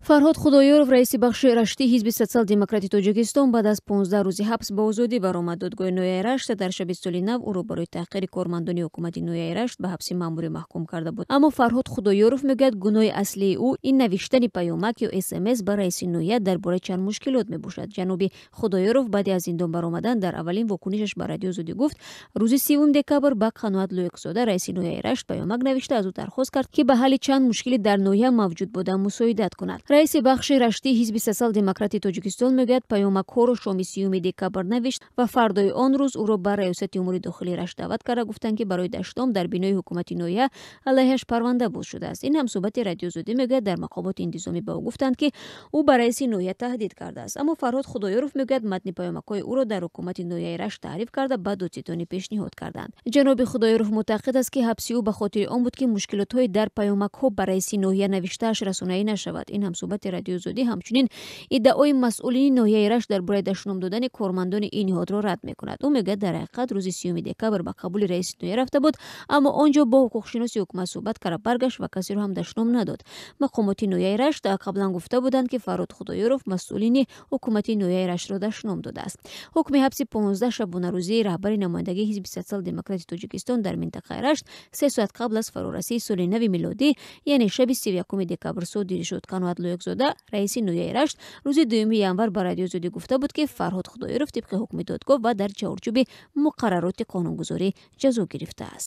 Фарҳод Худоёров, раиси бахши Раштии Ҳизби Социал-Демократи Тоҷикистон, баъд аз 15 рӯзи ҳабс ба озодӣ баромад. Додгоҳи ноҳияи Рашт дар шаби соли нав ӯро барои таҳқири кормандони ҳукумати ноҳияи Рашт ба ҳабси маъмурӣ маҳкум карда буд. Аммо Фарҳод Худоёров мегӯяд, гуноҳи аслии ӯ ин навиштани паёмак ё СМС ба раиси ноҳия дар бораи чанд мушкилот мебошад. Ҷаноби Худоёров баъди аз зиндон баромадан дар аввалин вокунишаш ба Радиои Озодӣ гуфт, рӯзи 30 декабр ба Қаноат Лоиқзода, раиси ноҳияи Рашт, паёмак навишта, аз ӯ дархост кард, ки ба ҳалли чанд мушкили дар ноҳия мавҷуд буда мусоидат кунад. Раиси бахши Раштии Ҳизби Социал-Демократи Тоҷикистон мегӯяд, паёмакҳоро шоми 30 декабр навишт ва фардои он рӯз ӯро ба Раёсати умури дохилии Рашт даъват карда, гуфтанд, ки барои дашном дар бинои ҳукумати ноҳия алайҳаш парванда боз шудааст. Ин ҳамсӯҳбати Радиои Озодӣ мегӯяд, дар мақомоти интизомӣ ба ӯ гуфтанд, ки ӯ ба раиси ноҳия таҳдид кардааст. Аммо Фарҳод Худоёров мегӯяд, матни паёмакҳои ӯро дар ҳукумати ноҳияи Рашт таҳриф карда, ба додситонӣ пешниҳод карданд. Ҷаноби Худоёров муътақид аст, ки ҳабси ӯ ба хотири он буд, ки мушкилотҳои дар паёмакҳо ба раиси ноҳия навиштааш расонаӣ нашавад. Ин ҳамсӯҳбати Радиои Озодӣ ҳамчунин иддаои масъулини ноҳияи Рашт дар бораи дашном додани кормандони ин ниҳодро рад мекунад. Ӯ мегӯяд, дар ҳақиқат рӯзи 30 декабр ба қабули раиси ноҳия рафта буд, аммо он ҷо бо ҳуқуқшиноси ҳукумат суҳбат карда баргашт ва касеро ҳам дашном надод. Мақомоти ноҳияи Рашт қаблан гуфта буданд, ки Фарҳод Худоёров масъулини ҳукумати ноҳияи Раштро дашном додааст. Ҳукми ҳабси 15 шабонарӯзии раҳбари намояндагии Ҳизби Социал-Демократи Тоҷикистон дар минтақаи Рашт 3 соат қабл аз фарорасии соли нави милодӣ, яъне шаби 31 декабр содир шуд. Қаноат Лоиқзода, раиси ноҳияи Рашт, рӯзи 2 январ ба Радиои Озодӣ гуфта буд, ки Фарҳод Худоёров тибқи ҳукми додгоҳ ва дар чаҳорчӯби муқаррароти қонунгузорӣ ҷазо гирифтааст.